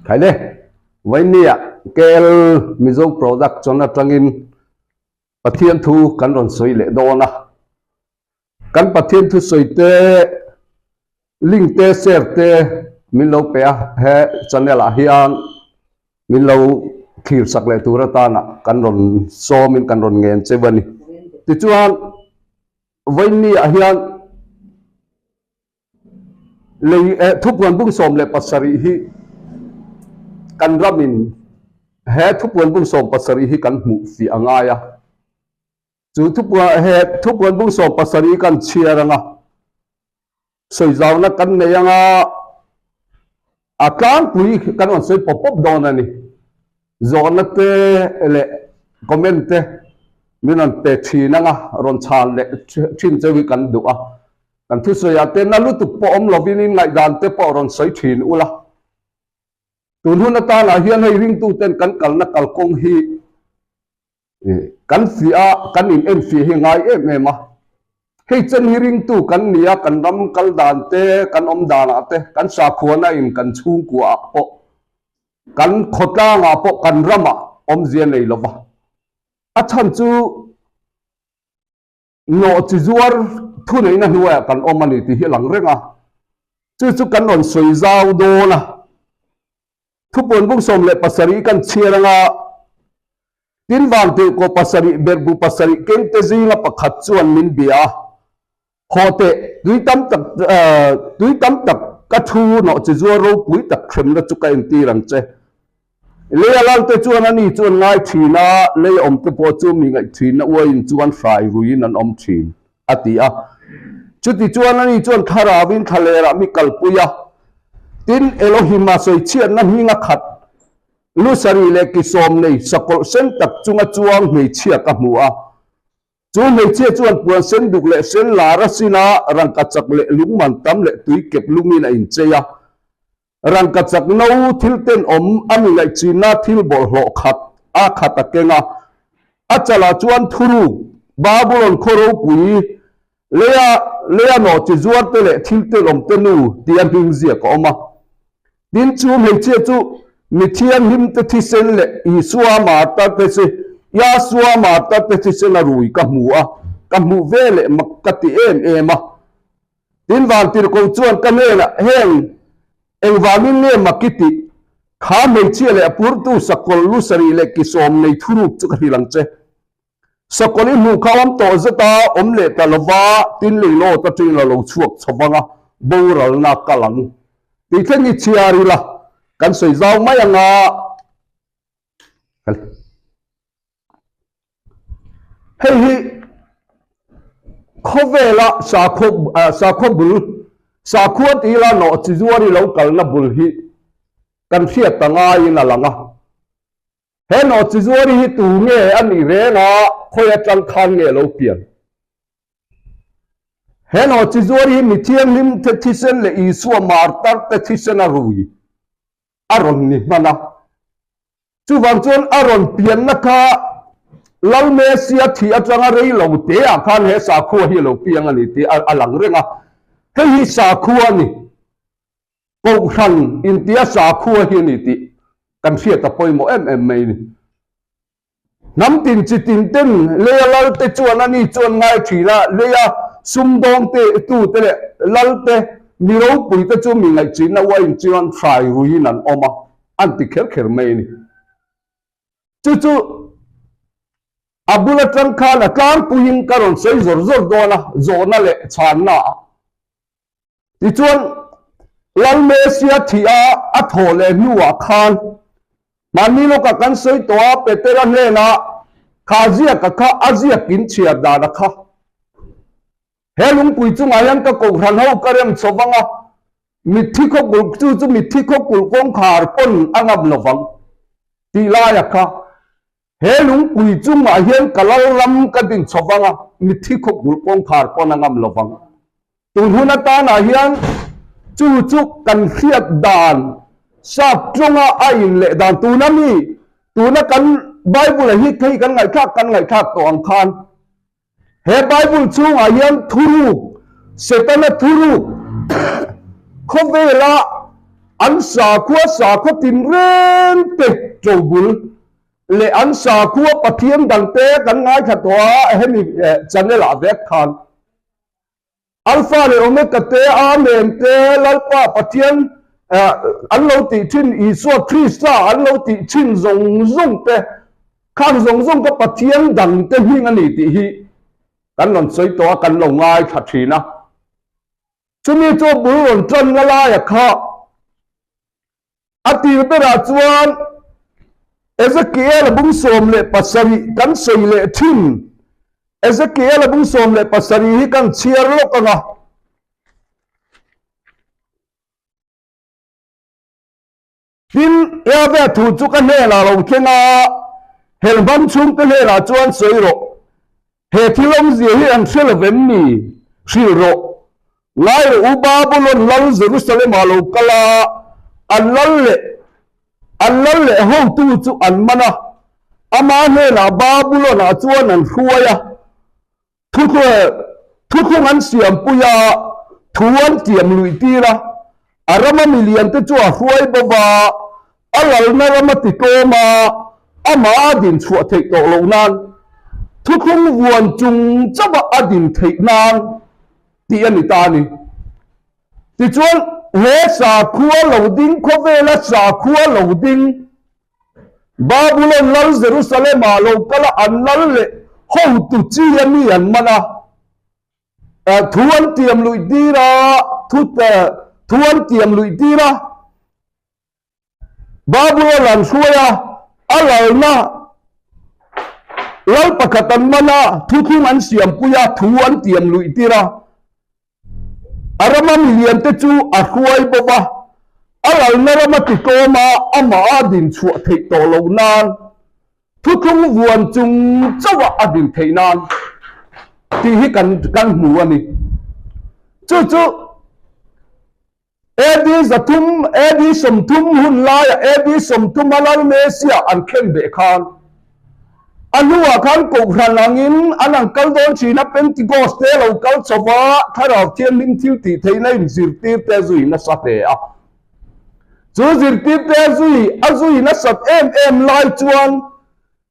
Khaile, Vainia KL Mizo Production atangin Pathian thu kan rawn sawi leh dawn a. Kan Pathian thu sawi te, link te, share te min lo pe a, he channel ah hian min lo thlir sak leh tur atana kan rawn sawmin kan rawn ngen cheu a ni. Tichuan, Vainia hian Lei eh thupuan bung 17 hi kan ramin he thupuan bung 17 hi kan hmuh fiah a ngai a. Chu thupuan he thupuan bung 17 kan chhiar anga sawizauna kan nei anga a tlangpui kan rawn sawi pawp pawp dawn a ni. Zawhna te leh comment te min rawn pe thin anga rawn chhan leh thin cheu hi kan duh a. Kan thusawiah te na lutuk pawh awm lovin in ngaihdan te pawh rawn sawi thin ula. Tun hun atanah hian hei ringtuten kan kalna kalkawng hi kan fiah a, kan in enfiah hi ngai em em a. Hei chen hi ringtu kan ni a, kan ram kal dan te, kan awm danah te, kan sakhuana in kan chhungkuaah pawh, kan khawtlangah pawh kan ramah awmzia nei lova. A chhan chu Nawh chi zuar thuneihna hnuaiah kan awm a ni tih hi a lang reng a, chu chu kan rawn sawi zau dawn a. Thupuan bung 17 kan chhiar anga tin vantirhkoh pasarih berhbu pasarih kengte zinga pakhat chuan min bia a, Haw teh, tui tam tak tui tam tak ka thu nawh chi zuar ropui tak hremna chu ka entir ang che. Leia lalte chuan ani chu an ngai thin a, lei awmte pawh chu mi ngaih thinna uaiin chuan hrai ruiin an awm thin, a ti a. Chuti chuan ani chuan thlarauin thlalerah mi kalpui a, tin, Elohim-a sawichhiatna hminga khat lusari leh kisawm nei sakawlh sen tak chunga chuang hmeichhia ka hmu a. Chu hmeichhia chuan puan sen duk leh sen lar a sin a, rangkachak leh lungman tam leh tui kep lungin a inchei a. Rangkachak no thil tenawm a mi ngaihchinna thil bawlhhlawh khat a khat a keng a. A chalah chuan thuruk, Babulon khaw ropui, leia leia nawh chi zuarte leh thil tenawmte nu tia hming ziak a awm a. Tin, chu hmeichhia chu mi thianghlimte thisen leh Isua martarte chi, Yahshua martarte thisen a rui ka hmu a, ka hmuh ve leh mak ka ti em em a. Tin, vantirhkoh chuan ka hnenah, Heng, engvangin nge mak i tih? Kha hmeichhia leh a purtu sakawlh lu sarih leh ki sawm nei thuruk chu ka hrilh ang che. Sakawlh i hmuh kha awm tawh zet a, awm leh ta lova, tin leilawt atangin a lo chhuak chho vang a, boralna kal ang. Tih thleng i chhiar ila, kan sawi zau mai ang a. Hei hi khawvela sakhaw sakhaw bul, sakhua tih ila nawh chi zuar i lo kalna bul hi kan hriat ta ngaiin a lang a. He nawh chi zuari hi tu nge a nih reng a, khawi atang khan nge lo pian? He nawh chi zuari hi mi thianghlim te thisen leh Isua martar te thisen a rui a rawn ni hman a. Chuvang chuan a rawn pianna kha Lal Messia thih atanga rei lo teah khan he sakhua hi a lo piang a ni tih a lang reng a. Hei hi sakhua a ni. Kohhran intia sakhua hi a ni tih kan hriat a pawimawh em em mai a ni. Hnam tin chi tin ten leia lalte chuan a ni chuan ngai thin a, leia sumdawngte tute leh lalte mi ropuite chu mi ngaihchinna uain chuan hrai ruiin an awm a, an ti kher kher mai a ni. Chu chu a bul atang khan a tlangpuiin ka rawn sawi zawr zawr dawn a, zawhna leh chhanna ah. Tichuan, Lal Mesia thih a a thawh leh hnuah khan mahni lawkah kan sawi tawh a, Petera hnenah, Kha ziaka kha a ziak in chhiar dan a kha. He lungpui chungah hian ka kohhran ho ka rem chho vang a, mitthi khawkulh chu chu mitthi khawkulh kawngkhar pawn a ngam lo vang tih laia kha. He lungpui chungah hian ka lal ram ka din chho vang a, mitthi khawkulh kawngkhar pawn a ngam lo vang. Tun hun atanah hian chu chu kan hriat dan sap tawnga a inleh dan tuna mi tuna kan Bible-a hi thei kan ngaihthlak kan ngaihthlak tawh ang khan he Bible chhungah hian thuruk Setana thuruk khawvela. An sakhua sakhaw tinreng te ṭobul leh an sakhua Pathian dangte kan ngaithla tawh a, hemi channel ah vek khan Alpha leh Omega te, Amen te, Lalpa Pathian an lo tih thin, Isua Krista an lo tih thin zawng zawng te, khang zawng zawng kha Pathian dangte hming a ni tih hi kan rawn sawi tawh a, kan lo ngaithla thin a. Chumi chu bul rawn tanna laia kha a tir berah chuan Ezekiel-a bung 17 kan sawi leh thin. Ezekiel-a bung 17 hi kan chhiar lawk ang a. Tin, Yahweh thu chu ka hnenah lo thleng a, Helhmang chhungte hnenah chuan sawi rawh, He thil awmzia hi an hre lo vem ni? Hrilh rawh. Ngai rawh u, Babulon lal Jerusalem-ah lo kal a, an lal leh an lal leh hotu chu an man a, ama hnenah Babulon-ah chuan an hruai a. Thuthlung an siampui a, thu an tiam luih tir a, a rama miliante chu a hruai bo va, a lalna ram a ti tlawm a, amah a din chhuah theih tawh loh nan, thuthlung vuan chung chauha a din theih nan tih a ni ta a ni. Tichuan, he sakhua lo ding khawvela sakhua lo ding, Babulon lal Jerusalem-ah lo kal a, an lal leh hotu chi a mi an man a, thu an tiam luih tir a, thu thu an tiam luih tir a, Babulon an hruai a, a lalna lal pakhat an man a, thuthlung an siampui a, thu an tiam luih tir a. A rama miliante chu a hruai bo va, a lalna rama titlawm a, amah a din chhuah theih tawh loh nan, thuthlung vuan chung chauha a din theih nan tih hi kan kan hmu a ni. Chu chu AD 300, AD 30 hun laia AD 30 a lal Mesia an khen beh khan a hnuah khan Kohhran angin an ang kal dawn thin a, Pentecost te lo kal chho va, Thlarau Thianghlim thil tih theihna in zirtir te zui nasa hle a. Chu zirtir te zui a zui nasat em em lai chuan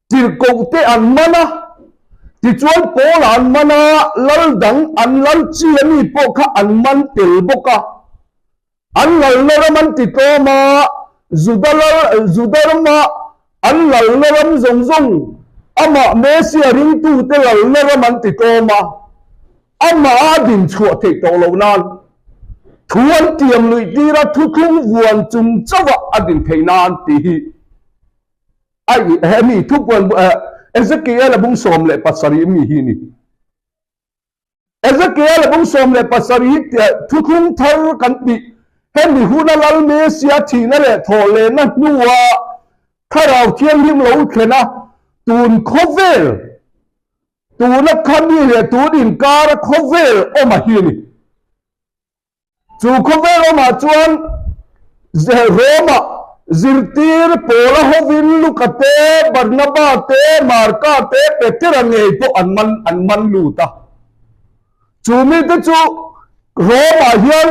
Tirhkoh te an man a, tichuan Paula an man a, lal dang an lal chi a mi pawh kha an man tel bawk a. An lalna ram an ti tlawm a, Juda lal, Juda rama an lalna ram zawng zawng, amah Mesia ringtute lalna ram an ti tlawm a, amah a din chhuah theih tawh loh nan thu an tiam luih tir a, thuthlung vuan chung chauh a a din theih nan tih hi. Ai, he mi thupuan Ezekiel a bung 17 mi hi ni. Ezekiel a bung 17 thuthlung thar kan ti. He mi huna lal Mesia thihna leh thawhlehna hnua Thlarau Thianghlim lo thlen a, tun khawvel, tuna khami leh tun inkara khawvel awm a hi ni. Chu khawvel awmah chuan Rome-ah zirtir Paula hovin Luka te, Barnaba te, Marka te, Petera ngei pawh an man an man lut a. Chu mite chu Rome-ah hian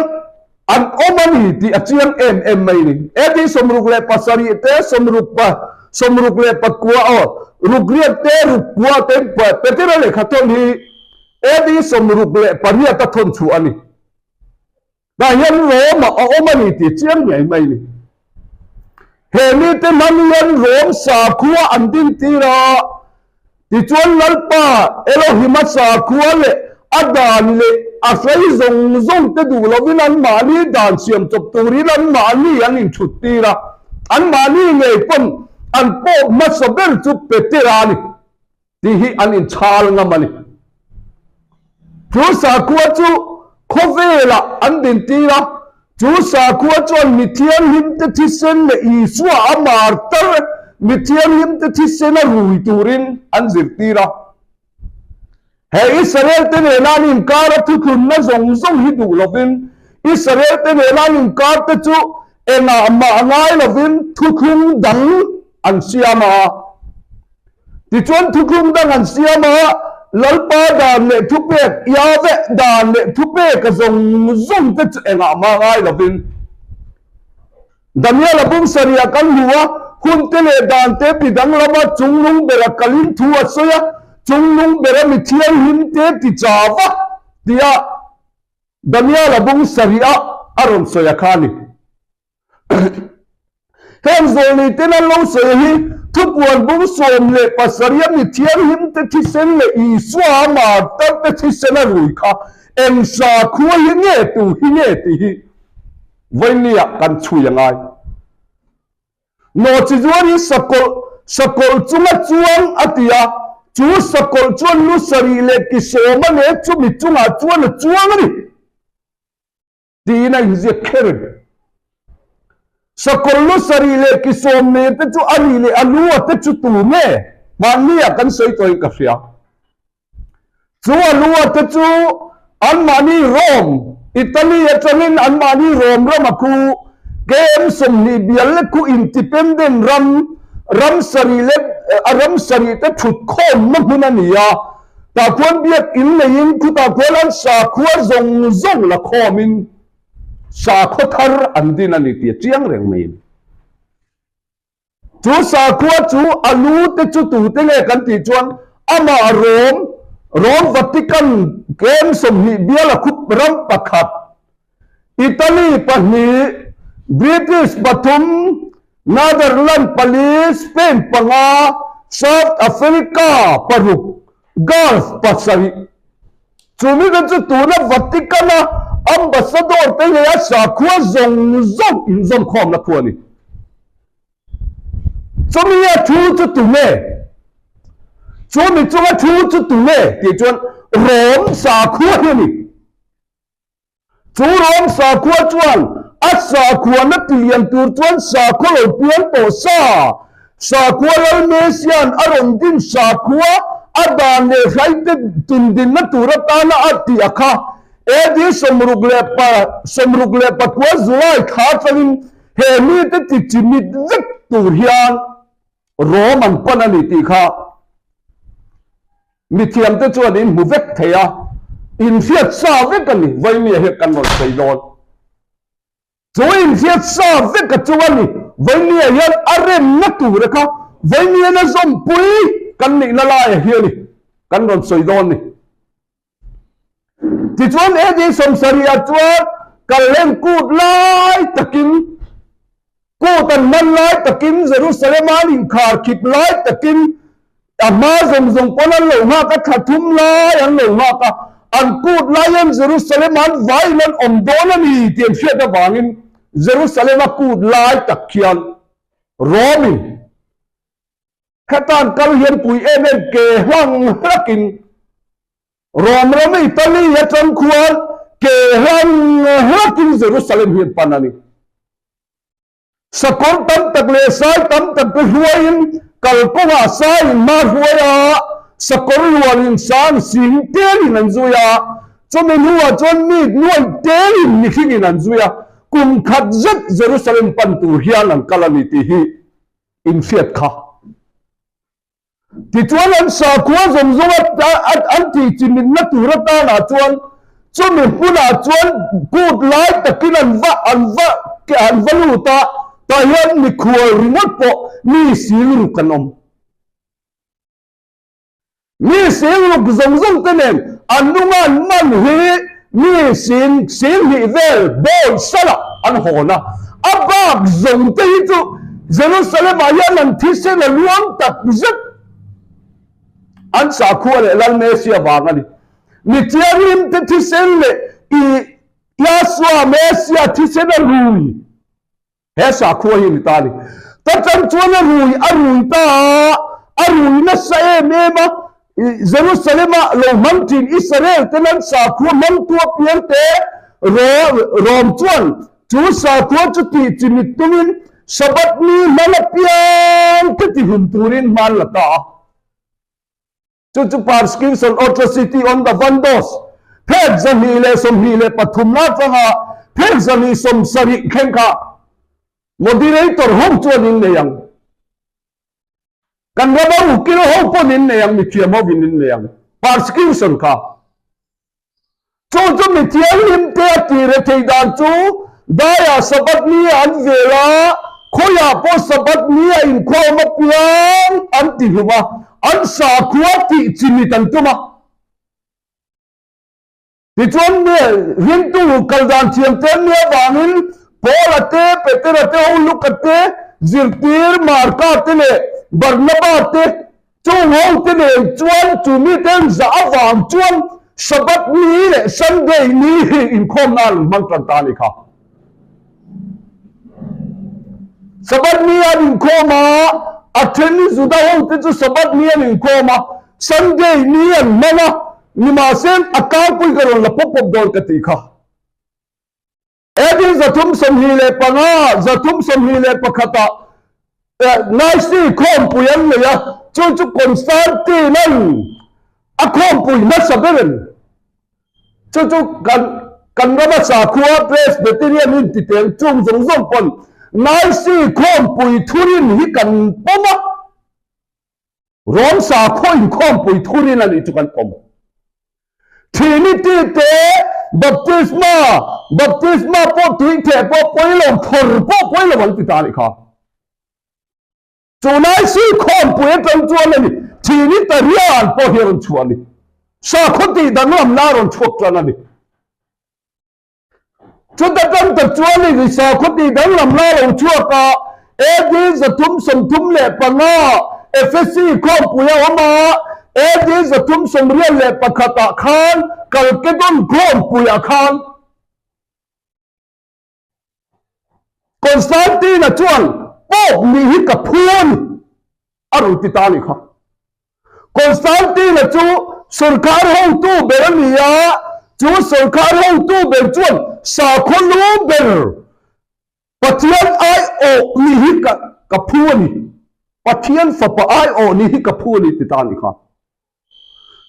an awm a ni tih a chiang em em mai ni. AD 67 te, sawmruk pa, 69 aw, rukriat te, rukkua te, Petera lehkha thawn hi AD 68 a thawn chhuah a ni. Tah hian Rome-ah a awm a ni tih chiang ngei mai a ni. He mite hmang hian Rome sakhua an dintir a, tichuan Lalpa Elohim-a sakhua leh a dan leh a hrei zawng zawng te duh lovin anmahni dan siam chawp turin anmahni an inthuttir a, anmahni ngei pawn an pawh hmasa ber chu Petera a ni. Tih hi an inchhal ngam a ni. Chu sakhua chu khawvelah an dintir a, chu sakhua chuan mi thianghlimte thisen leh Isua a martar mi thianghlimte thisena rui turin an zirtir a. He Israel-te nena an inkara thuthlunna zawng zawng hi duh lovin, Israel-te nena an inkarte chu engah mah ngai lovin thuthlung dang an siam a. Tichuan thuthlung dang an siam a, Lalpa dan leh thupek, Yahweh dan leh thupek a zawng zawng te chu engah mah ngai lovin. Daniela bung sarihah kan hmu a, hunte leh dante mi danglama chungnung bera kalin thu a sawi a, chungnung bera mi thianghlimte ti chau a tia Daniela bung sarihah a rawn sawi a kha a ni. Heng zawlnei ten an lo sawi hi thupuan bung 17 a mi thianghlimte thisen leh Isua a martarte thisen a rui kha eng sakhua hi nge tu hi nge tih hi Vawinia kan chhui a ngai. Nawhchi zuar hi sakawlh, sakawlh chunga chuang a ti a, chu sakawlh chuan lu sarih leh ki sawma leh chumi chungah chuan a chuang a ni tiin a inziak kher a ni. Sakawlh lu sarih leh ki sawm nei te chu a ri leh a lu a te chu tu nge? Hmannia kan sawi tawhin ka hria. Chu a lu a te chu anmahni Rome, Italy atangin anmahni Rome rama khu KM 20 bial lek khu independent ram, ram sarih leh a ram sarih te thut khawmna hmun a ni a. Tah khuan biakinn neiin khutah khuan an sakhua zawng zawng la khawmin sakhaw thar an din a ni tih a chiang reng mai a ni. Chu sakhua chu a lu te chu tute nge kan tih chuan amah Rome, Rome Vatican kem 20 bial a khup ram pakhat, Italy pahnih, British pathum, Netherland pali, Spain panga, South Africa paruk, Gulf pasarih. Chumi te chu tuna Vatican-a ambassador te leh a sakhua zawng zawng inzawmkhawmna khu a ni. Chumi a thu chu tu nge? Chumi chunga thu chu tu nge? Tih chuan Rom sakhua hi a ni. Chu Rom sakhua chuan a sakhuana tilian tur chuan sakhua lo piang tawh sa, sakhua Lal Mesia'n a rawn din sakhua a dan leh hraite tundinna tur atana a tih a kha. AD 64 July thla atangin He mite ti chimit vek tur hian Rom an pan a ni tih kha mithiamte chuan in hmu vek thei a, inhriat sa vek a ni. Vaimia hian kan rawn sawi dawn. Chu inhriat sa vek a chu a ni. Vaimia hian a remna tur a kha Vaimian a zawmpui kan nihna laiah hian ni kan rawn sawi dawn ni. Tichuan AD 70 ah chuan Kalhleng kut lai takin, kut an hman lai takin, Jerusalem an inkhar khip lai takin, a hma zawng zawng pawn an lo nghak a, thla thum lai an lo nghak a, an kut lai hian Jerusalem an vaiin an awm dawn a ni tih an hriat avangin Jerusalem a kut lai tak khian Rome-in Hetan kal hian pui em em ke hlang hlakin Rom ram Italy atang khuan ke hlang hlakin Jerusalem hi an pan a ni. Sakawr tam tak leh sai tam tak te hruaiin kalkawngah saiin hma hruai a, sakawr luanin sang sing telin an zui a, chumi hnuah chuan mi nuai telin mihringin an zui a, kum khat zet Jerusalem pan tur hian an kal a ni tih hi inhriat kha. Tichuan an sakhua zawng zawng a an tih chimitna tur atanah chuan chumi hmunah chuan kut lai takin an va an va an va lut a, tah hian mikhual ringawt pawh mi sil ruk an awm. Mi singruk zawng zawng te nen an nunga an man hi mi sing singhnih vel bawi salah an hawn a, a bak zawng te hi chu Jerusalem ah hian an thisen a luang tak zet. An sakhua leh Lal Messia vang a ni. Mi thianghlim te thisen leh i Yahshua Messia thisen a rui. He sakhua hi a ni ta a ni. Ta chang chuan a rui a rui ta a, a rui nasa em em a, Jerusalem-a lo hmang thin Israel ten an sakhua hmangtu apiang te Rom chuan chu sakhua chu tih chimit tumin Sabbath ni hman apiang te tihlum turin hma an la ta a. Chu chu Persecution Atrocity on the Vandos phek 223 na atanga phek 270 thleng kha moderator ho chuan in nei ang. Kan rama ukil ho pawn in nei ang, mithiam hovin in nei ang persecution kha. Chu chu mi thianghlim te a tih rethei dan chu Daiah Sabbath ni an vel a, khawiah pawh Sabbath ni a inkhawm apiang an ti hlum a, an sakhua tih chimit an tum a. Tichuan, ringtu kal dan thiam te an nih avangin Paula te, Petera te, ho Luka te, zirtir Marka te leh Barnaba te chung ho te nen chuan chu mite an zah avang chuan Sabbath ni leh Sunday ni hi inkhawmna an hmang tan ta a ni kha. Sabbath ni an inkhawm a, a then Juda ho te chu Sabbath ni an inkhawm a, Sunday ni an hmang a, nimahse a tlangpui ka rawn la pawp pawp dawn ka tih kha. Edin 325, 321 ah Nicene khawmpui an nei a, chu chu Constantine-a'n a khawmpui hmasa ber a ni. Chu chu kan kan rama sakhua Presbyterian in ti teng chung zawng zawng pawn Nicene khawmpui thurin hi kan pawm a, Rom sakhua inkhawmpui thurin a nih chu kan pawm. Trinity te baptisma, baptisma pawh tui theh pawh pawi lo, phawr pawh pawi lo an ti ta a nih kha. Chu Nicene khawmpui atang chuan a ni, Trinitarian pawh hi a rawn chhuah a ni. Sakhaw tih danglamna a rawn chhuak tan a ni. Chuta tang tak chuan i ri sakhaw tih danglam la lo chhuak a, AD 335 Ephesi khawmpui a awm a, AD 381 ah khan Kalkedon khawmpui ah khan Constantine-a chuan Pope nih hi ka phu a ni a rawn ti ta a nih kha. Constantine-a chu sawrkar hotu ber a ni a, chu sawrkar hotu ber chuan sakhaw lu ber Pathian aiawh nih hi ka ka phu a ni, Pathian fapa aiawh nih hi ka phu a ni ti ta a nih kha.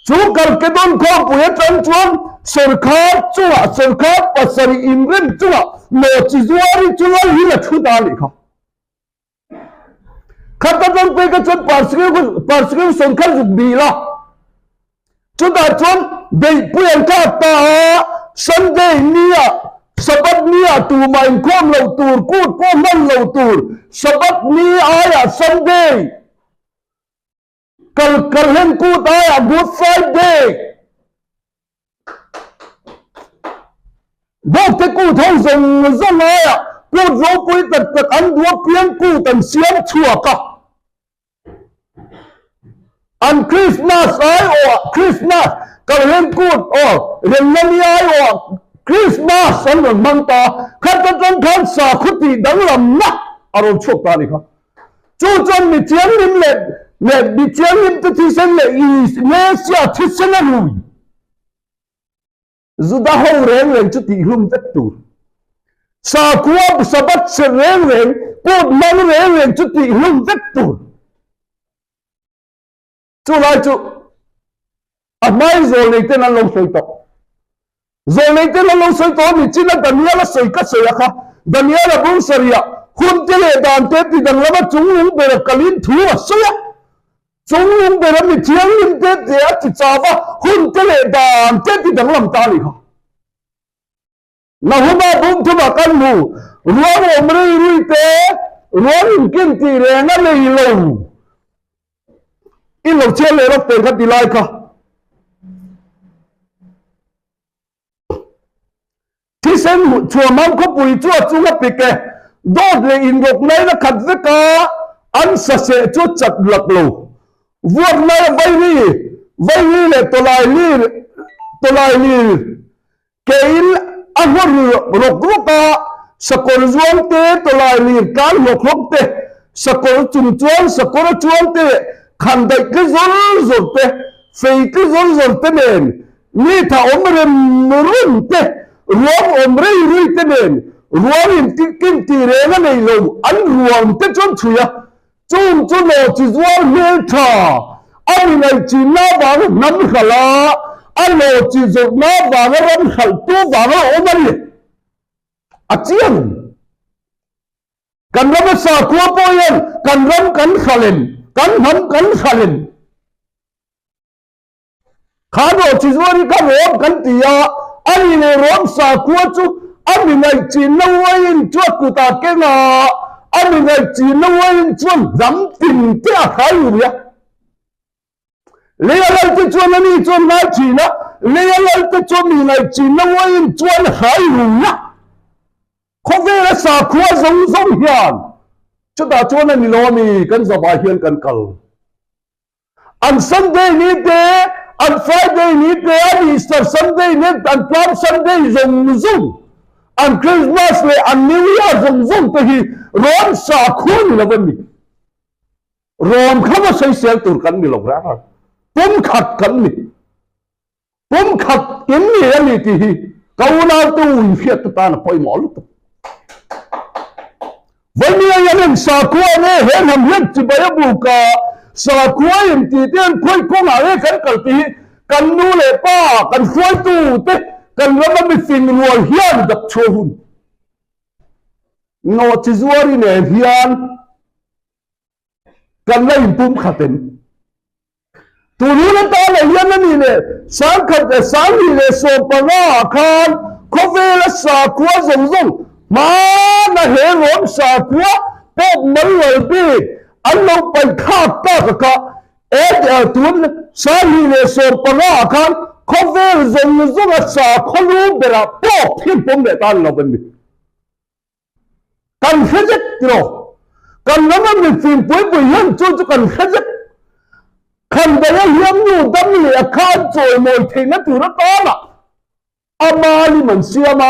Chu Kalkedon khawpui atang chuan sawrkar chungah sawrkar pasarih inrem chungah nawhchi zuari chu lalhin a thu ta a nih kha. Khat atang pek a chuan Parsikiu sawrkar zuk bil a, chutah chuan beihpui an thlak ta a, Sunday nia Sabbath nia tumah inkhawm loh tur, kut pawh hman loh tur, Sabbath ni aiah Sunday Kal karhen kut aiah Good Friday Bawkte kut ho zawng zawng aiah kut ropui tak tak an duh apiang kut an siam chhuak a. An Christmas aiawh Christmas karhen kut aw remna ni aiawh Christmas an rawn hmang ta khat atang khan sakhaw tih danglamna a rawn chhuak ta a ni kha. Chu chuan mi thianghlim leh leh mi thianghlimte thisen leh Mesia thisen a rui. Juda ho reng reng chu tihhlum vek tur. Sakhua Sabbath serh reng reng, kut hmang reng reng chu tihhlum vek tur. Chu lai chu a hmai zawlnei ten an lo sawi tawh. Zawlnei ten an lo sawi tawh a ni chin a Daniel a sawi ka sawi a kha. Daniel a bung sarih ah hun te leh dan te ti dang lama chunglung ber a kalin thu a sawi a. Chunglung ber a mi thianghlim te te a ti chau a, hun te leh dan te ti danglam ta a nih kha. Nahuma bung thumah kan hmu, ruang awm rei rui te, ruang inkin tih reng a nei lo. I lo chhiar leh rawk teh kha ti lai kha. Thisen chhuahmam khawpui chu a chung a pik e, dawt leh inrawk nain a khat vek a, an saseh chu a chat lak lo. Vuak nai a vairi, vairi leh tawlaili, tawlaili Keiin a hmu rawk rawk a, sakawr zuang te, tawlai lir tlan hlawk hlawk te, sakawr chung chuan sakawr a chuang te leh khandaih tli zawr zawr te, fei tli zawr zawr te nen, mi tha awm rem rum te, ruang awm rei rui te nen, ruang in kim tih reng a nei lo, an ruang te chuan chhui a, Chung chu nawhchi zuar hmel tha a mi ngaihchinna avanga hnam hralh a, a nawhchi zawrhna avanga ram hralhtu vanga awm a ni. A chiang. Kan rama sakhua pawh hian kan ram kan hralh em? Kan hnam kan hralh em? Kha nawhchi zuar hi kha Rom kan ti a, a ni leh Rom sakhua chu A mi ngaihchinna uaiin chu a kutah keng a, a mi ngaihchinna uaiin chuan hnam tin te a hrai ui a. Leia lalte chuan a ni chuan ngai thin a, leia lalte chu mi ngaihchinna uaiin chuan a hrai ui a. Khawvela sakhua zawng zawng hian chutah chuan a ni lo ami kan zavah hian kan kal. An Sunday ni te, an Friday ni te, an Easter Sunday ni, an Palm Sunday zawng zawng, an Christmas leh an New Year zawng zawng te hi Rom sakhua ni lo a ni. Rom kha va sawisel tur kan ni lo reng reng. Pumkhat kan ni. Pumkhat in ni a ni tih hi ka unaute u inhriat te tan a pawimawh lutuk. Vawimia hian eng sakhua nge he hnam hian chibai a buk a, sakhua in tih te hian khawi kawngah nge kan kal tih hi kan nu leh pa, kan hruaitu te, kan rama mifing rual hian dap chhuah hun. Nawhchizuari nen hian kan la inpumkhat em? Tun hun atana hian a nih leh sangkhat leh sanghnih leh 15 ah khan khawvela sakhua zawng zawng hmana he rawm sakhua pawp mal lal bik an lo paih thlak tak a kha tun 2015 ah khan khawvel zawng zawnga sakhaw lu berah pawp hi an pawm leh ta ni lo em ni? Kan hre zet tiraw? Kan rama mifim pui pui hian chu chu kan hre zet. Khandaia hian nu dam leh a kha an chawimawi theihna tur atana ama lim an siam a,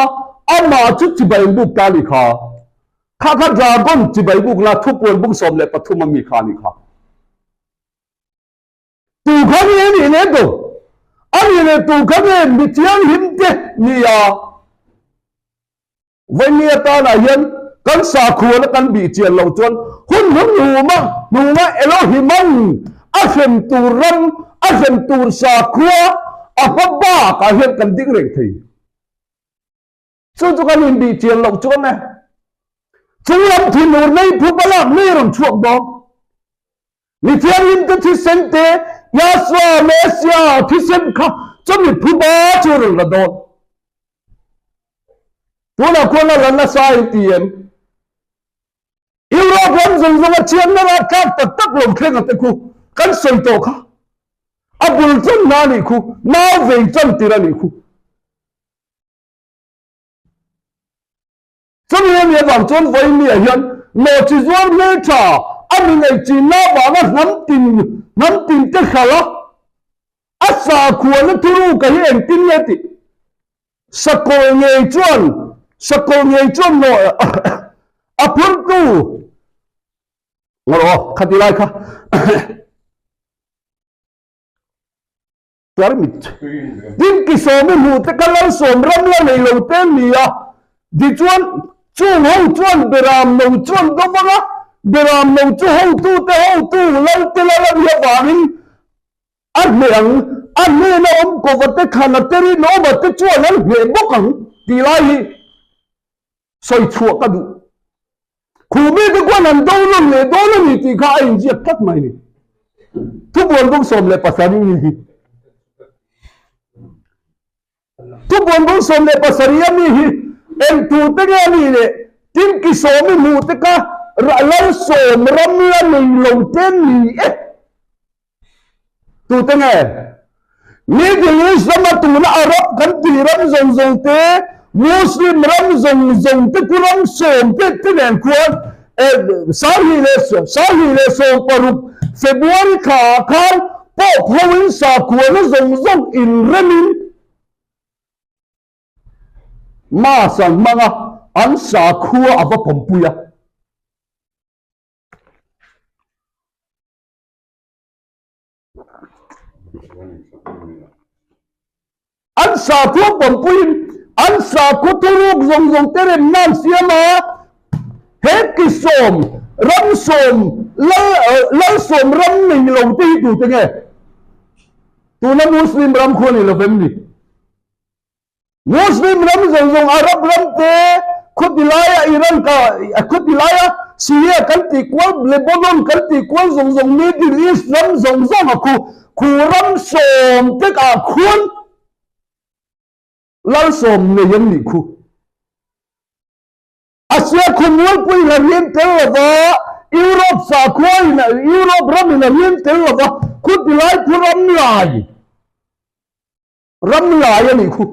amah chu chibai an buk ta a nih kha. Kha kha dragon chibai bukna thupuan bung 13 a mi kha a nih kha. Tu kha nge a nih leh do? A nih leh tu kha nge mi thianghlim te ni a? Vawinia tanah hian kan sakhuana kan bih chian loh chuan hun hun hnuma hnunga Elohiman a hrem tur ram, a hrem tur sakhua a hma bakah hian kan ding reng thei. Chu chu kan inbih chian loh chuan e, chunglam thinur nei phup a lak mi rawn chhuak dawn. Mi thianghlim te thisen te, Yahshua Messiah thisen kha chumi phuba chu rawn la dawn. Tunah khuan a la nasa in ti em? Europe ram zawng zawng a chhiatna lah tlak tak tak lo thleng a te khu kan sawi tawh kha. A bul tan hna a nih khu, nau vei tan tir a nih khu. Chumi a nih avang chuan Vawinia hian nawhchi zuar hmeltha a mi ngaihchinna avanga hnam tin hnam tin te hralh a, a sakhuana thuruka hi engtin nge tih sakawlh ngei chuan sakawlh ngei chuan nawh a phurtu ngaw khati lai kha Tarmit. Tin, Kisawmi hmuh te kha Lalsawm ram la nei lo te an ni a, tichuan chung ho chuan Beram no chu an do vang a, Beram no chu hotute hotu Lalte lal a nih avangin a hneh ang, a hnena awm kova te Khana te Rinawma te chuan an hneh bawk ang tih lai hi sawi chhuah ka duh. Khumi te khuan an do nawn leh dawn a ni tih kha a inziak tlat mai ni. Thubuan bung 17 ni hi. Thubuan bung 17 a mi hi eng tu te nge a nih leh tin ki sawmi hmuh te kha lal sawm ram la nei lo te ni e. Tute nge? Middle East rama tuna Arab kan tih ram zawng zawng te, Muslim ram zawng zawng te khu ram sawm te te nen khuan 2016 February thla ah khan Pope ho in sakhuana zawng zawng inremin Mass an hmang a, an sakhua a va pawmpui a. An sakhua pawmpuiin an sakhua thuruk zawng zawng te remna an siam a, he kisawm ram sawm lal lalsawm ram nei lo te hi tute nge? Tuna Muslim ram khu a ni lo vem ni? Muslim ram zawng zawng Arab ram te khuati laia Iran ka khuati laia Syria kan tih kual Lebanon kan tih kual zawng zawng Middle East ram zawng zawng a khu khu ram sawm tek ah khuan lal sawm nei an nih khu. Asia khawmualpuiin a rian tel lo va, Europe sakhuain Europe ramin a rian tel lo va, khuti lai khu ram lai, ram lai a nih khu.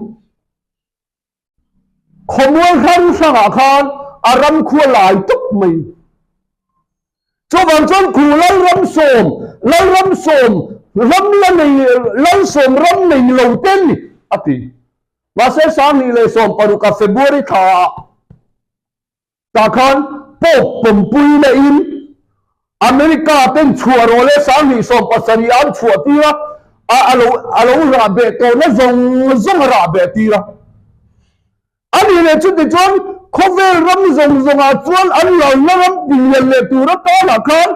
Khawmual hrang hrangah khan a ram khu a lai tawp mai. Chuvang chuan khu Lalramsawm, Lalramsawm ram la nei, Lalsawm ram nei lo te ni a ti. Mahse 2016 a February thla ah tah khan Pope pawmpui na in America ten chhuah rawh le 2017 an chhuah tir a, a a lo a lo rah beh tawh na zawng zawng a rah beh tir a. A nih leh chuti chuan khawvel ram zawng zawngah chuan an lalna ram tilian leh tur atanah khan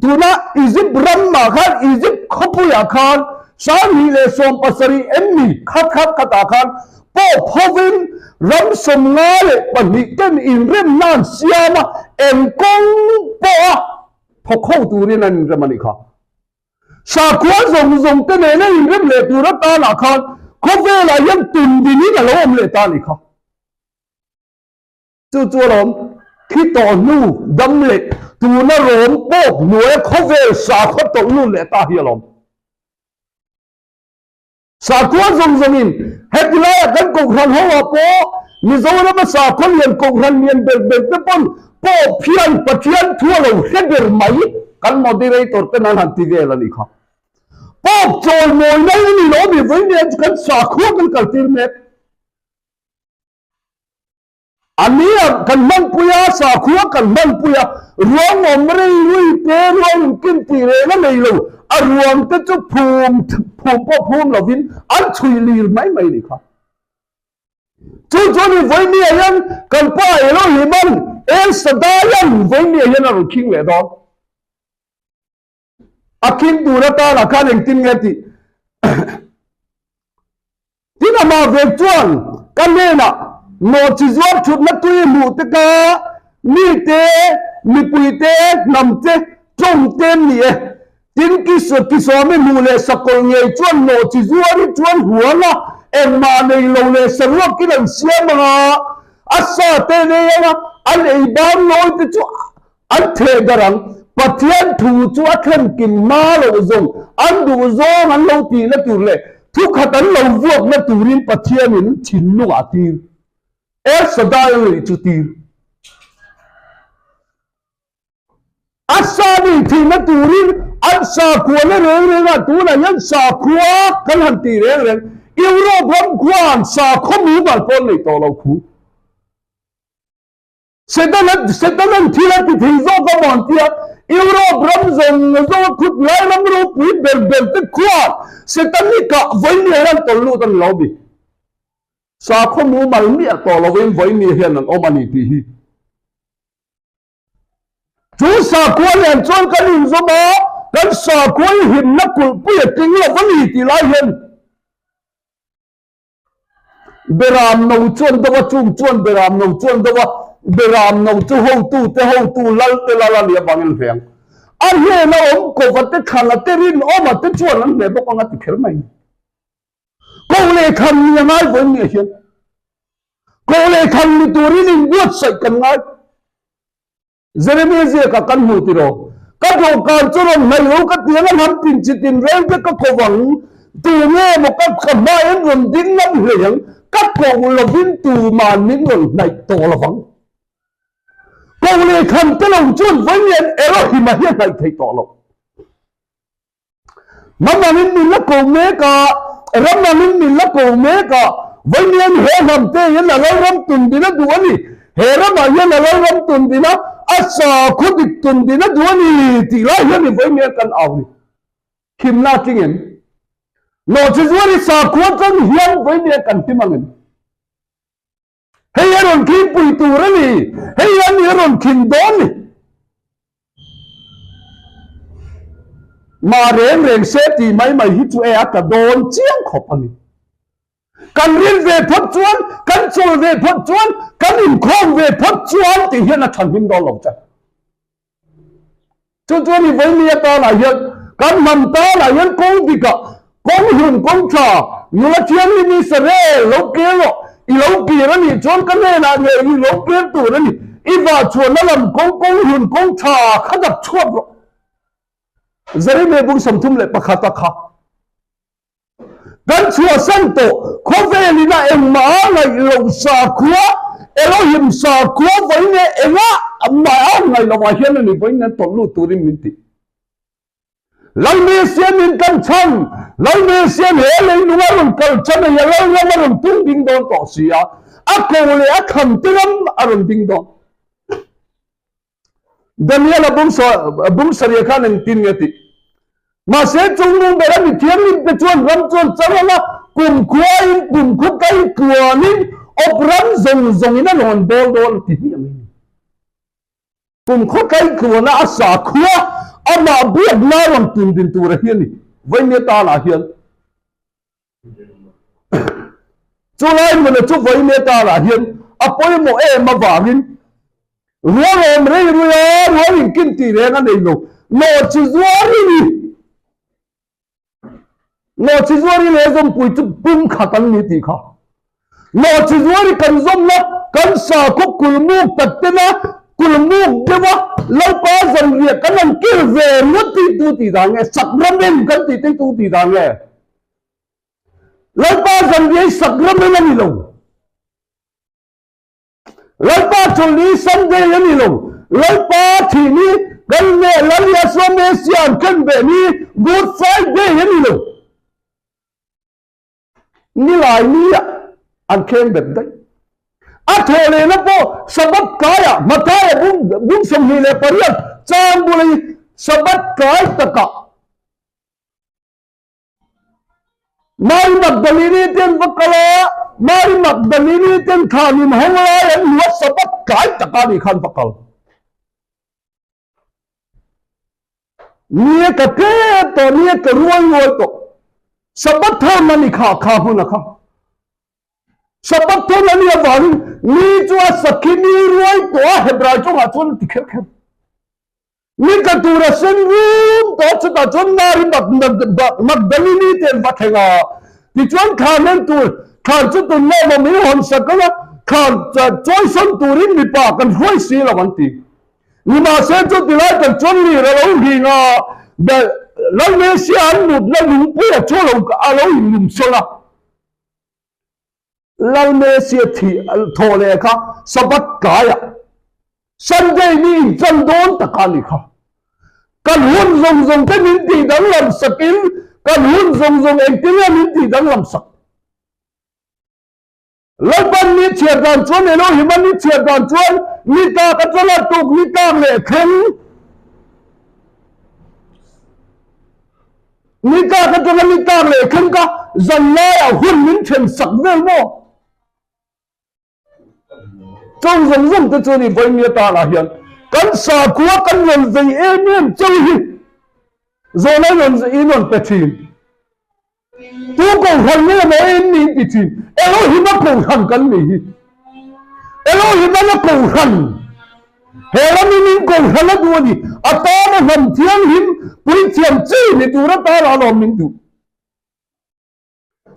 Tuna Egypt ramah khan Egypt khawpuiah khan 2017 em ni khat khat khatah khan Pope hovin ram 52 ten inremna an siam a, eng kawng pawha thawk ho turin an inrem a nih kha. Sakhua zawng zawng te nena inrem leh tur atanah khan khawvelah hian tundinin a lo awm leh ta a nih kha. Chu chu alawm, thi tawh hnu dam leh tuna rawm pawp hnuaia khawvel sakhua tawlh lut leh ta hi alawm. Sakhua zawng zawngin heti laiah kan kohhran ho ah pawh Mizorama sakhua lian kohhran lian ber ber te pawn pawp hian Pathian thu a lo hre ber mai kan moderator ten an han ti vel a nih kha. Pawp chawimawina i ni lo mi vawiin chu kan sakhua kan kaltir mek. A nia, kan hmanpui a, sakhua kan hmanpui a, ruang awm rei rui te, ruang inkim tih reng a nei lo, a ruang te chu phum phum pawh phum lovin an chhui lir mai mai nih kha. Chu chuan i Vawinia hian kan pa Elohima'n El Shaddai-a'n Vawinia hian a rawn khing leh dawn. A khing tur atana khan engtin nge tih Tin amah vek chuan ka hnenah nawhchi zuar thutna tui hmuh te kha mite, mipuite, hnamte, tawngte an ni e. Tin Kisawmi hmuh leh sakawlh ngei chuan nawhchi zuar hi chuan huang a, engmah nei lo leh saruakin an siam ang a, a sa te nei ang a, an ei bang nawi te chu An theh darh ang. Pathian thu chu a thlen kim hma loh zawng, an duh zawng an lo tihna tur leh thukhat an lo vuakna turin Pathianin thinlungah a tir. El Shaddai a ngei chu tir. A sa nih thihna turin an sakhuana reng rengah tunah hian sakhua kan han tih reng reng, Europe ram khuan sakhaw mumal pawh an nei tawh lo khu. Setana Setana'n thil a ti thei zawk a maw an ti a, Europe ram zawng zawng a khut lai ram ropui ber ber te khuan Setan hi kah vawi mi hian tawlh lut a ni lo mi. Sakhaw mumal miah tawh lovin vawi mi hian an awm a ni tih hi. Chu sakhua lian chuan kan inzawm a, kan sakhua hi himna kulhpui a tling lo a ni tih lai hian Beram no chuan deuh a, chung chuan beram no chuan deuh a, beram no chu hotu te hotu, lal te lal a nih avangin hleng. A hnena awm kova te thlana te rinawma te chuan an hleh bawk ang a ti kher mai. Koh leh thlan ni a ngai vawiin ni hian. Koh leh thlan ni turin inbuatsaih kan ngai. Jeremia ziakah kan hmu tiraw? Ka dawhkan chu rawn hnaih lo ka ti ang a, hnam tin chi tin reng te ka ko vang, tu nge maw ka ka hmai an rawn ding ngam hlei ang, ka koh lovin tuman min rawn hnaih tawh lo vang. Koh leh thlan te lo chuan vawiin Elohim-a hi a hnaih theih tawh lo. Hnam angin min la ko mek a, ram angin min la ko mek a, vawiin he hnam te hian a lalram tundin a duh a ni, he ramah hian a lalram tundin a, a sakhaw dik tundin a duh a ni tih lai hian i vawiin kan au ni. Himna a tling em? Nawhchizual i sakhua chuan hian vawiin kan him ang em? Hei a rawn khingpui tur a ni, hei a ni a rawn khin dawn ni. Mah reng reng se tih mai mai hi chu e a tla dawn chiang khawp a ni. Kan rin ve phawt chuan, kan chawl ve phawt chuan, kan inkhawm ve phawt chuan tih hian a thanhim dawn lo che. Chu chuan i vawi atanah hian kan hnam tanah hian kawng dikah, kawng hlun kawng tha, nula thianghlim Israel lo kel rawh. I lo kir a nih chuan ka hnenah ngei i lo kir tur a ni. I vah chhuahna lam kawng kawng hlun kawng tha kha dap chhuak rawh. Jeremia bung 31 a kha. Kan chhuahsan tawh, khawvel ina engmah a ngaih loh sakhua, Elohim sakhua vawiin e engah mah a ngaih loh ah hian a ni vawiin an tawlh lut turin min ti. Lalmesian in kan chhan, Lalmesian he leilung a rawn kal chan a hi a lalram a rawn tung ding dawn tawh si a, a ko leh a thlan te ram a rawn ding dawn. Daniel-a bung sarih khan engtin nge tih? Mahse, chung nung bera mi thianghlim te chuan ram chuan chang anga kumkhuain kumkhaw kai tluanin awp ram zawng zawngin a rawn bawl dawn a ti hmiah mai a ni. Kumkhaw kai tluana a sakhua amah biakna rawn tundin tura hi a ni. Vawinia tanah hian Chu lai hmuna chu vawinia tanah hian a pawimawh em avangin rual awm rei rui a, rual inkin tih reng a nei lo. Nawhchi zuar i ni. Nawhchi zuar i leh zawmpui chu pum khat an ni tih kha. Nawhchi zuar i kan zawmna kan sakhaw kulmuk tak tena kulmuk deuha Lalpa zanriah kan han kil ve ringawt tih tu tih dan nge? Sacrament kan tih te tu tih dan nge? Lalpa zanriah hi sacrament a ni lo. Lalpa chawlhni hi Sunday a ni lo. Lalpa thihni kan leh Lal Yahshua Messiah an khen beh ni Good Friday a ni lo. Nilai nia an kheng bet daih. A thawh lehna pawh Sabbath tlaiah Mathaia bung 28 chang bula hi Sabbath tlai takah Mary Magdalene te an va kal a, Mary Magdalene ten thlan in hawng lai an hmu a, Sabbath tlai takah nih khan va kal. Ni a ka tlem tawh, ni a ka ruai ruai tawh. Sabbath thawn a ni kha, kha hmun a kha. Sabbath thawn a ni avangin ni chu a sakhi ni ruai tawh a, Hebrai tawngah chuan a ti kher kher. Ni tla tur a sen rum tawh a, chutah chuan Mary Magdalene te an va thleng a. Tichuan thlan en tur, thlan chu tun lawm awm in hawn sak ang a, thlan chawisawn turin mipa kan hruai si lo an ti. Nimahse chu tilai tak chuan lir a lo hring a, Lalmesia an mutna lungpuia chu a lo inlum sawn a. Lalmesia thih thawh leh kha Sabbath tlaiah Sunday ni inchan dawn tak a ni kha. Kan hun zawng zawng te min tih danglam sakin kan hun zawng zawng engtin nge min tih danglam sak? Lalpan ni chhiar dan chuan Elohim-a ni chhiar dan chuan ni tlak atanga tuk ni tlak leh thleng ni tlak atanga ni tlak leh thleng kha zan laiah hun min then sak vel maw? Chawng zawng zawng te chu ni vawiin atanah hian kan sakhua kan rawn vei em em cheu hi zawhna in rawn pe thin. Tu kohhran nge maw in ni ti thin? Elohim-a kohhran kan ni hi. Elohim-a kohhran. He ramin in kohhran a duh a ni. A tana hnam thianghlim, puithiam chi ni tur atana alawm min duh.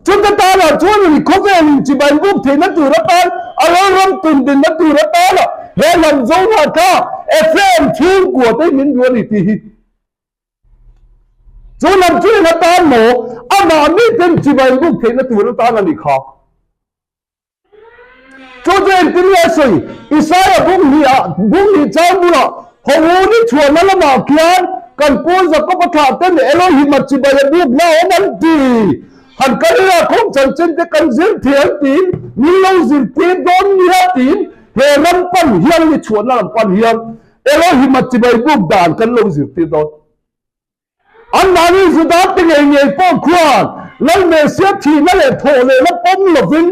Chuta tana chuan a ni khawvel in chibai buk theihna tur atan, a lalram tundinna tur atana he hnam zohna kha Ephraim chhungkua te min duh a ni tih hi. Chu lam chu eng atan maw? Amah miten chibai buk theihna tur atan a ni kha. Chu chu engtin nge a sawi? Isaia bung hnih bung hnih chang bulah Hawu ni chhuahna lamah khian kan pu Jakob-a thlah ten Elohim-a chibai a bukna awm an ti. Han kal ila khawng chanchin te kan zir thei an tiin min lo zirtir dawn nia tiin he ram pan hian ni chhuahna lam pan hian Elohim-a chibai buk dan kan lo zirtir dawn. Anmahni Juda te ngei ngei pawh khuan Lal Messiah thihna leh thawh lehna pawm lovin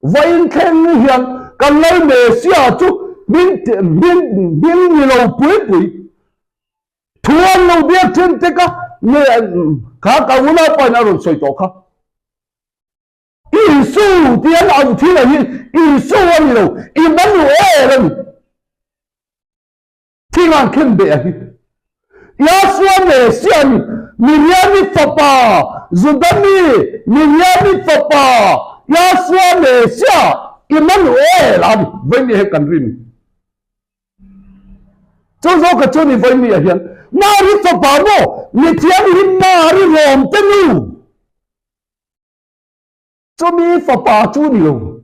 vawiin thleng hian kan Lal Messiah chu hming hming ni lo pui pui thu an lo biak thin te kha kha ka unaupa in a rawn sawi tawh kha. Isu tih an auh thil ah hi Isu a ni lo, Immanuel a ni. Thing an khen beh a hi. Yahshua Messiah a ni, Miriami fapa, Juda mi, Miriami fapa. Yahshua Messiah, Immanuel a ni. Vawinia hi kan rin. Chu zawka chu ni vawinia hian Mari fapa maw mithianghlim Mari rawmte nu. Chumi fapa chu ni lo.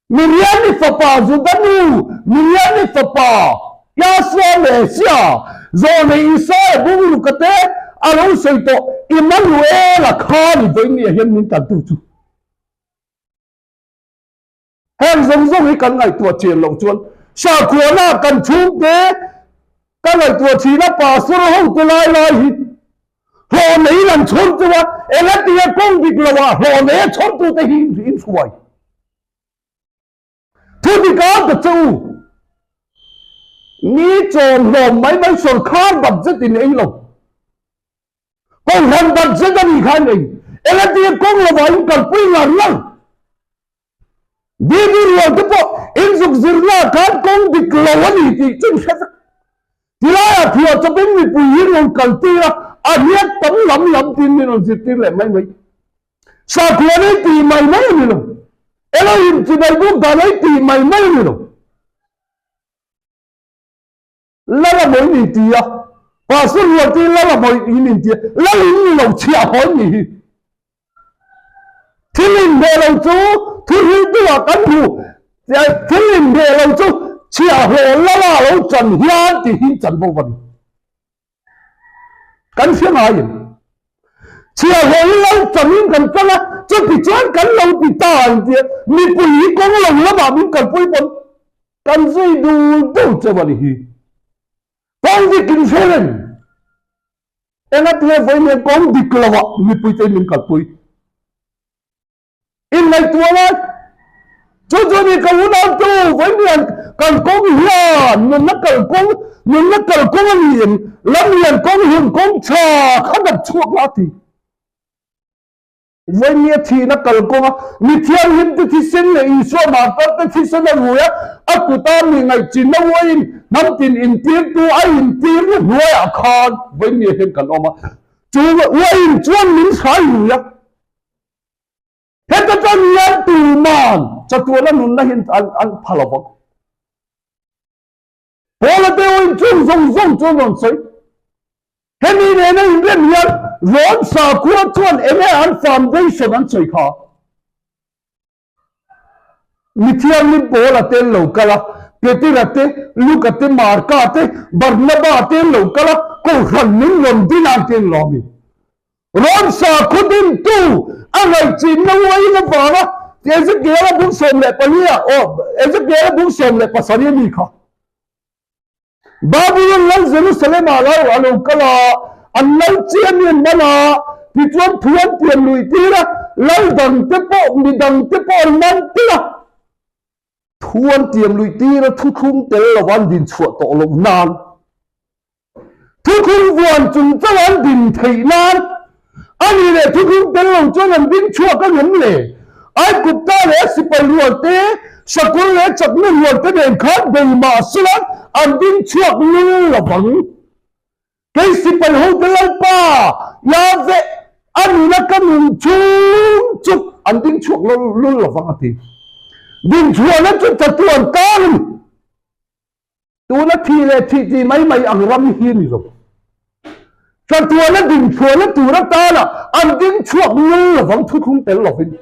Miriami fapa Juda nu, Miriami fapa Yahshua Messiah, Zawlnei Isaia bungruk te a lo sawi tawh Immanuela kha ni vawinia hian min tantu chu. Heng zawng zawng hi kan ngaihtuah chian loh chuan sakhuana kan chhungte ka ngaihtuah thin a, pastor hote lai lai hi hlawh neiin an chhawr chu a, engatinge kawng dik lo ah hlawh nei a chhawrtute hi in hruai. Thu dik a ta che u. Ni chawm hlawm mai mai sorkar budget in ei lo. Kohhran budget a nih kha an ei. Engatinge kawng lovah in kalpui ngar ngar. DD rual te pawh in zuk zirna ah khan kawng dik lo a ni tih chu in hre vek. Tilaiah phiah chawpin mipui hi rawn kaltir a, a riat tam lam lam tiin min rawn zirtir leh mai mai. Sakhuan ei tih mai mai a ni lo. Elohim chibai buk dan ei tih mai mai a ni lo. Lal a mawi min ti a, Pastor rual te lal a mawi min ti a, lal in ni lo chhiah haw in nih hi. Thil inhmeh lo chu thu hriltu ah kan hmu, thil inhmeh lo chu chhiah haw lal a lo chan hian tih hi chan bo va ni. Kan hria ngai em? Chhiah haw hi lal changin kan chang a, chuti chuan kan lo ti ta ang tia mipui hi kawng lo lamah min kalpui pawn kan zui dul dul chauh a ni hi. Kawng dik in hre reng. Engatinge vawiin kawng dik lovah mipuite min kalpui? Inngaihtuah lai. Chu chu ni ka unautu vawiin kan kawng hian nunna kalkawng nunna kalkawng a ni em? Lam lian kawng hun kawng tha kha dap chhuak la ti. Vawiin a thihna kalkawng a mi thianghlim te thisen leh Isua martar te thisen a rui a, a kuta mi ngaihchinna uaiin hnam tin intirtu a intirna hnuaiah khan vawiin hian kan awm a. Chu uaiin chuan min hrai rui a. Heta tang hian tuman chatuana nunna hi an pha lo vang. Paula te awin chung zawng zawng chu an rawn sawi. Hemi nena inrem hian Rom sakhua chuan enge an foundation an sawi kha? Mithianghlim Paula te an lo kal a, Petera te, Luka te, Marka te, Barnaba te an lo kal a, Kohhran min rawn din ang tiin lawm i. Ram sakhaw dintu a ngaihchinna uaiin avanga Ezekiel-a bung 14 ah, aw, Ezekiel-a bung 17 a mi kha. Babylon lal Jerusalem-ah lo a lo kal a, an lal chian in man a, tichuan thu an pian luih tir a, lal dangte pawh, mi dangte pawh an man tir a. Thu an tiam luih tir a, thuthlung tel lova an din chhuah tawh loh nan. Thuthlung vuan chung chauh an din theih nan a ni leh thuthlung tel lo chuan an ding chhuak a ngem le? Aigupta leh a sipai rual te, sakawr leh chakna rual te nen khan bei mah sela an ding chhuak lul lo vang. Kei sipai hote Lalpa, Yahweh, a nuna ka nun chhung chu an ding chhuak lul lo vang a ti. Dinchhuahna chu chatuan tang a ni. Tuna thih leh thih tih mai mai ang ram hi ni lo. Chatuana dinchhuahna tur atana an ding chhuak ngul lovang thuthlung tel lovin.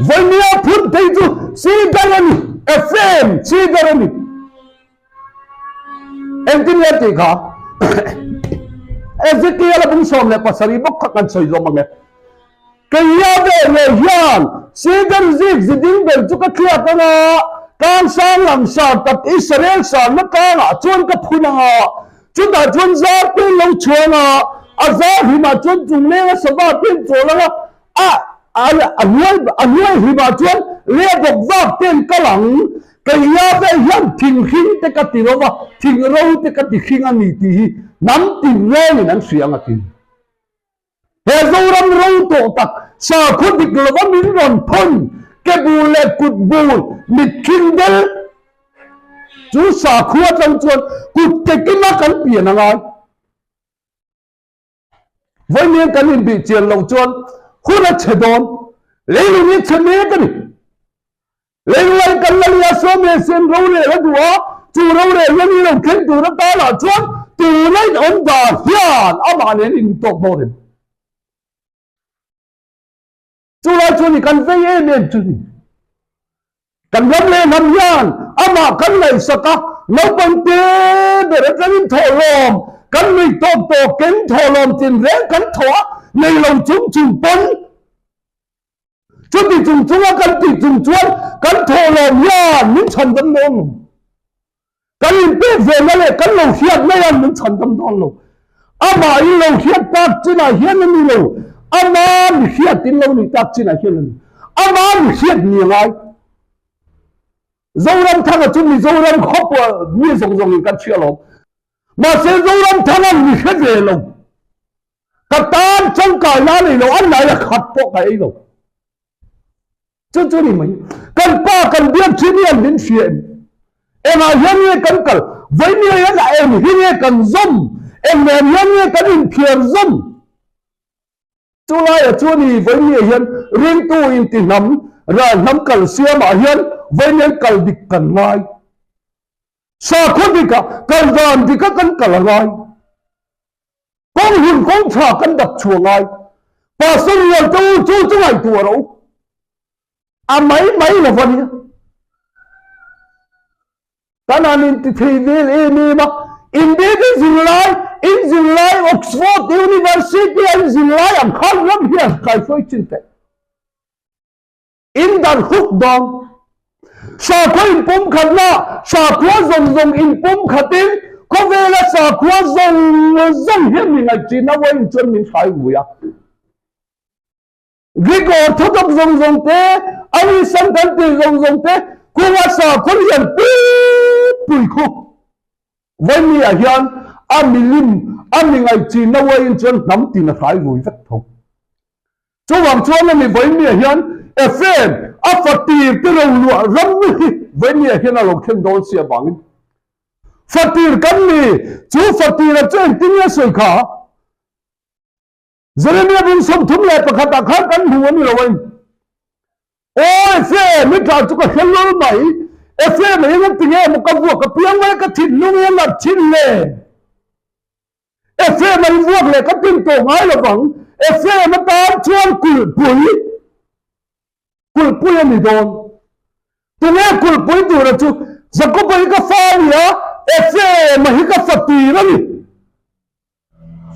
Vawimia phun phei chu Sidar a ni, Ephraim Sidar a ni. Engtin nge tih kha? Ezekiel a bung 17 bawk kha kan sawi zawm ang e. Keia ve leh hian Sidar zik zi ding ber chu ka thliak ang a, tlang sang langsar tak Israel sarna tlangah chuan ka phun ang a, chutah chuan zar te lo chhuang a, a zar hlimah chuan chunglenga sava te an chawl ang a, a a hnuai a hnuai hlimah chuan leh bawk vak te an kal ang. Keia ve hian thing hring te ka ti lo va, thing ro te ka ti hring a ni tih hi hnam tinrengin an hria ang a ti. He Zoram ro tawh tak sakhaw dik lova min rawn thawn ke bul leh kut bul mitthing del chu sakhua atang chuan kut ke kima kan pian a ngai. Vawiin kan inbih chian loh chuan. Hun a chhe dawn. Leilung hi chhe mek a ni. Leilung kan la nia sawm leh sen rorel a duh a, chu rorel na ni lo thleng tur atan ah chuan tuna in awm dan hian amah nen in tawk dawn em? Chu lai chuan i kan vei em em chu ni. Kan ram leh hnam hian amah kan ngaihsak a, naupang te ber atangin thawhlawm kan nuih tawk tawk ken thawhlawm tinreng kan thawh a, nei lo chung chung pawn Chuti chung chunga kan tih chung chuan kan thawhlawm hian min chhan dam dawn lo. Kan inpek vena leh kan lo hriat mai hian min chhan dam dawn lo. Amah in lo hriat tak chinah hian a ni lo, ama mi hriat in lo nih tak chinah hian a ni. Ama mi hriat ni a ngai. Zoramthanga chu Mizoram khawp mi zawng zawngin kan hria alawm. Mahse Zoramthanga'n mi hre ve lo. Ka tan changkai la nei lo, an lai a khat pawh ka ei lo. Chu chu ni mai. Kan pa kan biak thin hian min hria em? Engah hian nge kan kal? Vawinia hian a eng hi nge kan zawm? Eng nen hian nge kan inphiar zawm? Chu laiah chuan i vawinia hian ringtu inti hnam, ral hnam kal siamah hian vawinia kal dik kan ngai. Sakhaw dikah, kal dan dika kan kal a ngai. Kawng hun kawng tha kan dap chhuah ngai. Pastor rual te u chu chu ngaihtuah rawh u. A mai mai lo va nia. Kan han inti thei vel em em a. India te zirlai, in zirlai Oxford University a in zirlai ang khan ram hian kaihruai chin teh. In dar huk dawn. Sakhua inpumkhatna, sakhua zawng zawng inpumkhatin khawvela sakhua zawng zawng hian mi ngaihchihna uain chuan min hrai vui a. Greek Orthodox zawng zawng te, Arisan kan tih zawng zawng te, khunga sakhua lian pui pui khu Vawinia hian a milim, a mi ngaihchihna uain chuan hnam tin a hrai vui vek tho. Chuvang chuan a mi Vawinia hian Ephraim a fatir te ro luah ram hi Vawinia hian a lo thlen dawn si avangin fatir kan ni, chu fatira chu engtin nge sawi kha? Jeremia bung 31 ah khan kan hmu a ni lo a in. Aw Ephraim, i tah chu ka hre lul mai. Ephraim hi engati nge maw ka vuak apiang mai ka thinlung hi a nat thin le? Ephraim an vuak leh ka tin tawh ngai lo vang. Ephraim atan chuan kulhpui, kulhpui a ni dawn. Tunge kulhpui tura chu? Jakoba hi ka fa a ni a, Ephraim-a hi ka fa tir a ni.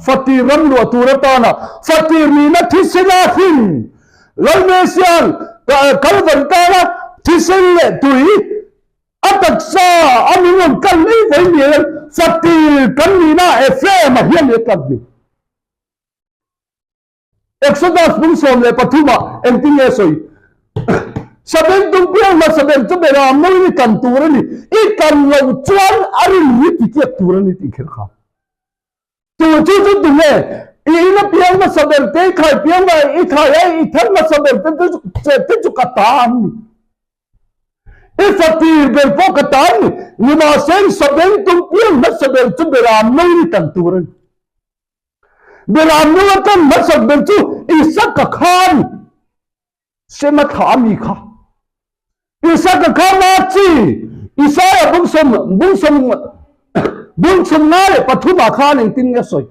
Fatir ram luah tur atana fatir nihna thisen a hrin Lalmesian Kalvari tana thisen leh tui a taksa a min rawn kal mai mai niin fatir kan nihna Ephraim-a hian i tlat ni. Exodus bung 13 ah engtin nge sawi? Sabengtung piang hmasa ber chu bera mawiin i kan tur a ni, i kan loh chuan a rinri titiak tur a ni tih kher kha. Tu chu chu tu nge? I ina piang hmasa ber te, i khai piang hmasa, i khai a i thar hmasa ber te chu te chu ka ta an ni. I fatir ber pawh ka ta an ni. Nimahse sabengtung piang hmasa ber chu bera mawiin i kan tur a ni. Beram nu atang hmasak ber chu Isaka kha a ni. Sema thla a mi kha. Isaka kha ma chi Isaia bungsawm bungsawm bungsawm nga leh pathumah khan engtin nge sawi?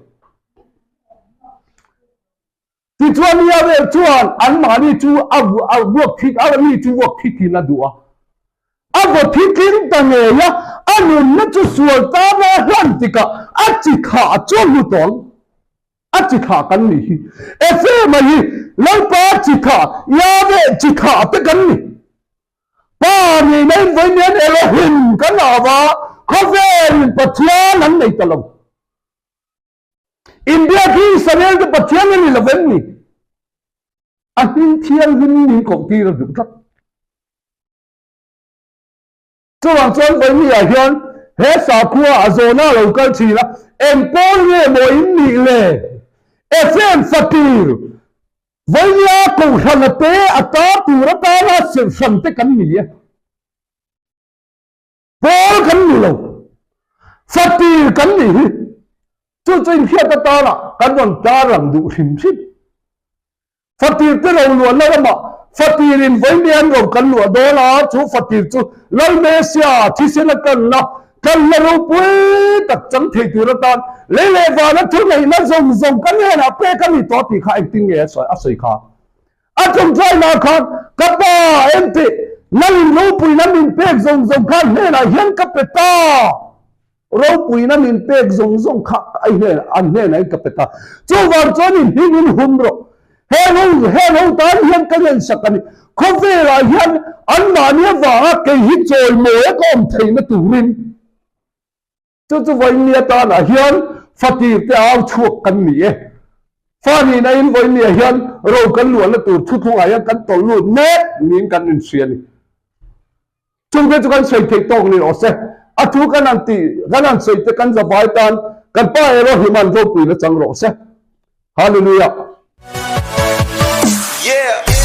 Tichuan Yahweh chuan anmahni chu a a vuak thi a mi chu vuak thi thin a duh a. A vaw thi tling ta ngei a, a nunna chu sual tana a hlan tikah a chi thlah a chuan hmu tawh ang. A chi thlah kan nih hi. Ephraim-a hi Lalpa chi thlah, Yahweh chi thlah te kan ni. Pa nihna in vawiin Elohim kan au a, khawvelin Pathian an nei ta lo. India khi Israel te Pathian a ni lo em ni? A hming thianghlim min koh tir a duh tlat. Chuvang chuan Vawinia hian he sakhua a zawna a lo kal thin a, eng pawl nge maw in nih le? Ephraim fatir, Vawinia kohhrana te a ta tur atana serhran te kan ni e. Pawl kan ni lo, fatir kan nih hi chu chu inhriat atana kan rawn tarlang duh hrim hrim. Fatir te ro luahna ramah Fatirin vawiin an ro kan luah dawn a, chu Fatir chu Lal Mesia thisen a kanna tlanna ropui tak chang thei tur atan lei leh vana thu neihna zawng zawng kan hnenah pek a ni tawh tih kha engtin nge a sawi kha? A ṭawngṭainaah khan ka pa engtih nangin ropuina min pek zawng zawng kha hnenah hian ka pe ta. Ropuina min pek zawng zawng kha a hnen an hnenah in ka pe ta. Chuvang chuan i hming in hum rawh. He ro he ro tan hian ka ngaihsak a ni. Khawvelah hian anmahni avanga kei hi chawimawi a ka awm theihna turin chu chu vawiin ni atanah hian fatir te au chhuak kan ni e. Fa nihna in vawiin ni ah hian ro kan luahna tur thuthlungah hian kan tawlh lut mek niin kan inhria a ni. Chungte chu kan sawi theih tawk ni rawh se. A thu kan han tih, kan han sawi te kan zavai tan kan Pa Elohim-a'n ropuina chang rawh se. Hallelujah. Yeah.